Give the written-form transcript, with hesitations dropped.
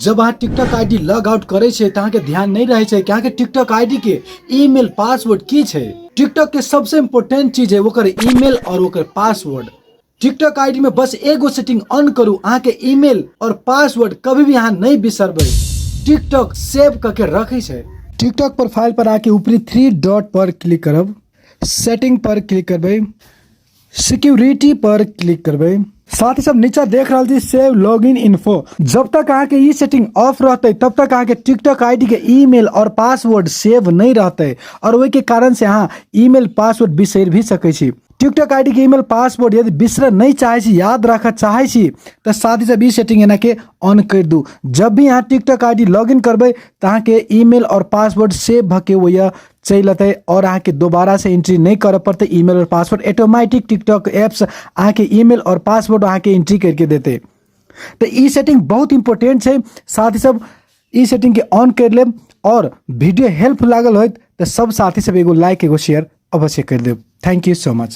जब अहाँ TikTok ID log out करै छै तऽ अहाँके ध्यान नहि रहै छै कि अहाँके टिकटॉक आईडी के ईमेल पासवर्ड की छै। टिकटॉक के सबसे इम्पोर्टेंट चीज है ओकर ईमेल और ओकर पासवर्ड। टिकटॉक आईडी में बस एगो सेटिंग ऑन करू, अहाँके ईमेल और पासवर्ड कभी भी अहाँ नहि बिसरबै। टिकटॉक सेव करके रखै छै। टिकटॉक प्रोफाइल पर आके ऊपरी 3 डॉट पर क्लिक करब, सेटिंग पर क्लिक करबै, सिक्योरिटी पर क्लिक करबै। साथ ही सब नीचा देख रहल छी सेव लॉगिन इन्फो। जब तक अहाँके ई सेटिंग ऑफ रहतै तब तक अहाँके टिकटॉक आईडी के ईमेल और पासवर्ड सेव नहीं रहतै और ओहि के कारण से अहाँ ईमेल पासवर्ड बिसरि भी सकै छी। टिकटॉक आईडी के ईमेल पासवर्ड यदि बिसरऽ नहीं चाहै छी, याद राखऽ चाहै छी तऽ साथ ही सब ई सेटिंग एना के ऑन कर दू। जब भी अहाँ टिकटॉक आईडी लॉगिन करबै तऽ अहाँके ईमेल और पासवर्ड सेव भऽ के ओहि चलि अतै और अहाँके दोबारा से एंट्री नहीं करऽ पड़तै। ईमेल और पासवर्ड ऑटोमेटिक टिकटॉक ऐप्स अहाँके ईमेल और पासवर्ड अहाँके एंट्री करके देतै। तऽ ई सेटिंग बहुत इम्पोर्टेंट छै। साथ ही सब ई सेटिंग के ऑन कर लेब और वीडियो हेल्प लागल होत तऽ सब साथी सब एगो लाइक एगो शेयर अवश्य कर देब। Thank you so much.